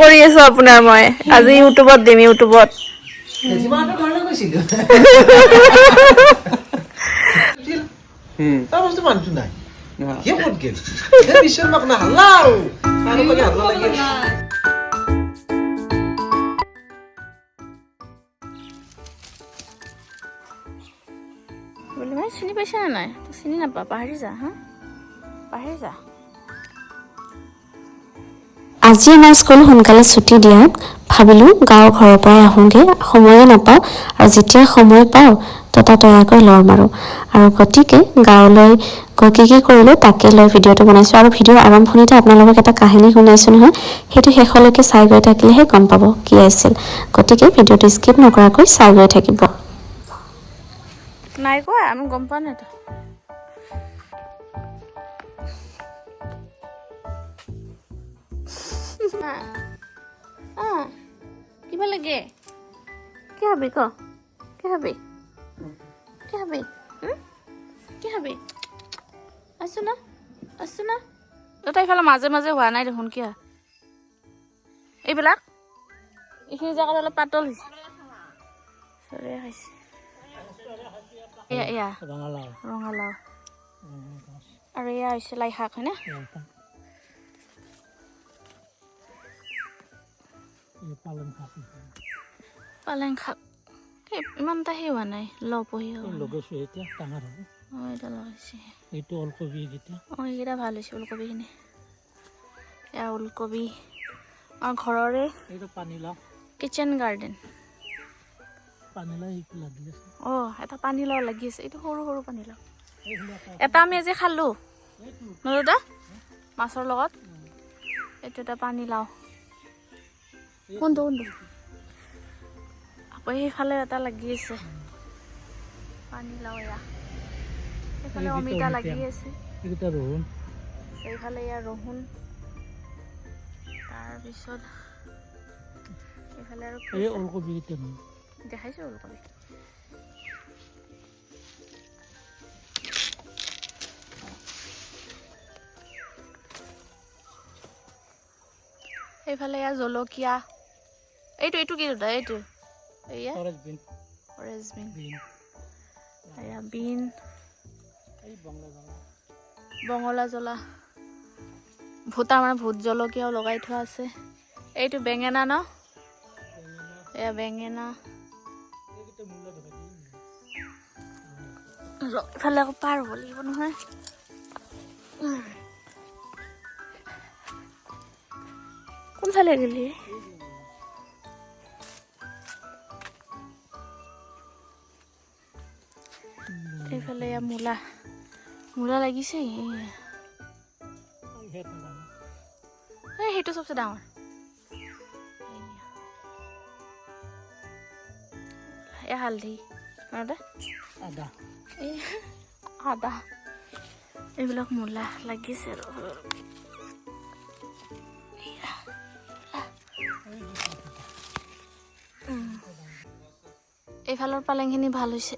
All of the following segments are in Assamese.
কৰি আছো আপোনাৰ মই আজি ইউটিউবত দিম, ইউটিউবত। তাৰ বস্তু মানুহটো নাই, সিয়ে ক'ত গেল? বিশ্বৰ মাক না হাল্লা আৰু হাল্লা লাগিল। বুলি মানে চিনি পাইছা নে নাই? তই চিনি নাপা, পাহৰি যা। হা, পাহৰি যা। আজি আমাৰ স্কুল সোনকালে ছুটি দিয়াত ভাবিলোঁ গাঁৱৰ ঘৰৰ পৰাই আহোঁগৈ, সময়ে নাপাওঁ আৰু যেতিয়া সময় পাওঁ ততাতৈয়াকৈ লৰ মাৰোঁ আৰু গতিকে গাঁৱলৈ গৈ কি কি কৰিলোঁ তাকে লৈ ভিডিঅ'টো বনাইছোঁ। আৰু ভিডিঅ'ৰ আৰম্ভণিতে আপোনালোকক এটা কাহিনী শুনাইছোঁ নহয়, সেইটো শেষলৈকে চাই গৈ থাকিলেহে গম পাব কি আছিল। গতিকে ভিডিঅ'টো স্কিপ নকৰাকৈ চাই গৈ থাকিব। নাই কোৱা, আমি গম পোৱা নাই তো। অঁ, কিবা লাগে? কি খাবি ক? কি খাবি? কি খাবি? কি খাবি? আছো না, আছো না। তই ইফালে মাজে মাজে হোৱা নাই দেখোন, কিয় এইবিলাক? এইখিনি জেগাত অলপ পাতল হৈছে, চৰে খাইছে। এয়া এয়া ৰঙালাও আৰু এয়া হৈছে লাই শাক, হয়নে? পালেং শাক ইমান এটা সেই হোৱা নাই, লপহি। লগাইছোঁ, এতিয়া ডাঙৰ হ'ব। অঁ, এতিয়া লগাইছে। এইটো ওলকবি এইকেইটা। অঁ, এইকেইটা ভাল হৈছে ওলকবিখিনি। এয়া ওলকবি আৰু ঘৰৰে। এইটো পানীলাও। Kitchen garden. পানীলাও এইটো লাগি আছে। অঁ, এটা পানীলাও লাগি আছে, এইটো সৰু সৰু পানীলাও। এটা আমি আজি খালোঁ ন দাদা, মাছৰ লগত। এইটো এটা পানীলাও। কোনটো কোনটো? আকৌ সেইফালে এটা লাগি আছে পানীলাও। এয়া সেইফালে অমিতা লাগি আছে। এইকেইটা ৰহুন। সেইফালে এয়া ৰহুন। তাৰপিছত এইফালে আৰু এই ওলকবি কেইটা দেখাইছোঁ ওলকবি। সেইফালে এয়া জলকীয়া। এইটো এইটো কি দাদা? এইটো এয়া অৰেঞ্জ বিন। Orange bin. এয়া বিন। বঙলা জ্বলা, ভূতা মানে ভূত জলকীয়াও লগাই থোৱা আছে। এইটো বেঙেনা ন? এয়া বেঙেনা। ইফালে আকৌ পাৰ হ'ব লাগিব নহয়। কোনফালে গেলি? এইফালে এয়া মূলা, মূলা লাগিছে। এই সেইটো চবচে ডাঙৰ। এয়া হালধি, আদা। এই আদা। এইবিলাক মূলা লাগিছে আৰু। এইফালৰ পালেংখিনি ভাল হৈছে।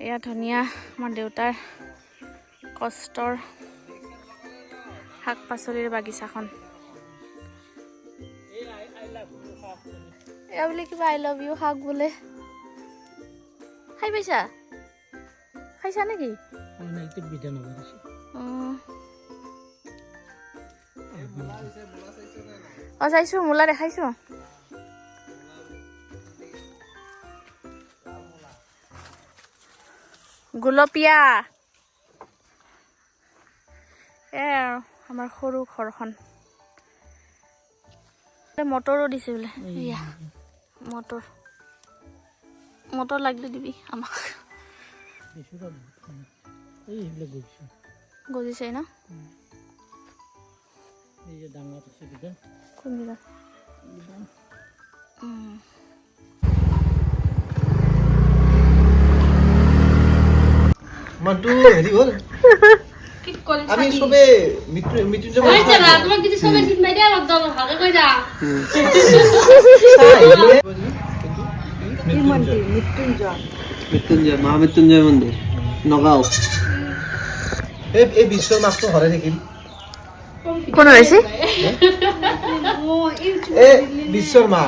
এয়া ধুনীয়া আমাৰ দেউতাৰ কষ্টৰ শাক পাচলিৰ বাগিচাখন। এয়া বোলে কিবা I love you শাক বোলে। খাই পাইছা? খাইছা নেকি? অঁ, চাইছোঁ, মূলা দেখাইছোঁ। গোলপীয়া। এয়াই আৰু আমাৰ সৰু ঘৰখন। মটৰো দিছে বোলে। এয়া মটৰ, মটৰ লাগিলে দিবি আমাক। গজিছে ন? কোনকেইটা? মানুহটো হেৰি হ'ল, আমি চবে মৃত্যুঞ্জয়। মৃত্যুঞ্জয়, মহামৃত্যুঞ্জয় মন্দিৰ, নগাঁও। এই বিশ্বৰ মাছটো হৰাই থাকিল। কোন হৈছে? এ বিশ্বৰ মা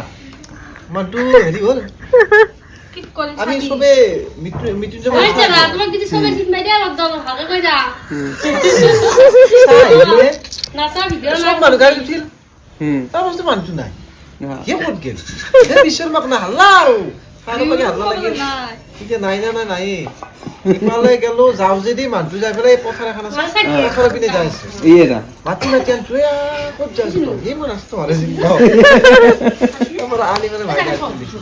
মানুহটো হেৰি হ'ল, আমি চবে মৃত্যু মৃত্যুঞ্জয় মন্দিৰ চাই আহিলে, চব মানুহ গাড়ীত উঠিল, তাৰ পাছতো মানুহটো নাই। সিয়ে ক'ত গেল? এই বিশ্বৰ মাক না হাল্লা আৰু আৰু পানী হাল্লা লাগিল। এতিয়া নাই নাই নাই নাই, ইফালে গেলো যাওঁ যদি মানুহটো যাই পেলাই এই পথাৰ এখন আছে, পথাৰৰ পিনে যাই আছে। মাতি মাতি আনছো, এ ক'ত যাই আছ তই? এই মই ৰাস্তা ভালে চিনি পাওঁ। তাৰপৰা আনি মানে ভাই গাড়ীত দিছো।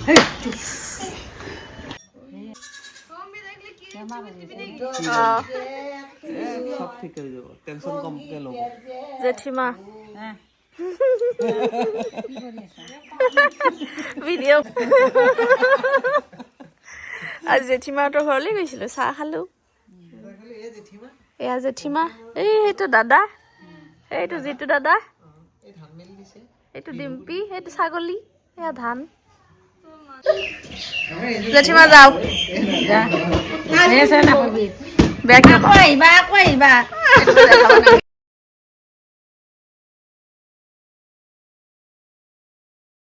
সব ঠিক হৈ যাব, টেনচন কমকে ল'ব। জেঠীমা ভিডিঅ'। আজি জেঠীমাহঁতৰ ঘৰলৈ গৈছিলো, চাহ খালো। এয়া জেঠীমা, এই সেইটো দাদা, এইটো যিটো দাদা, এইটো ডিম্পি, সেইটো ছাগলী, এয়া ধান। জেঠীমা যাওঁ, বেয়া কিয় পাওঁ? আহিবা, আকৌ আহিবা।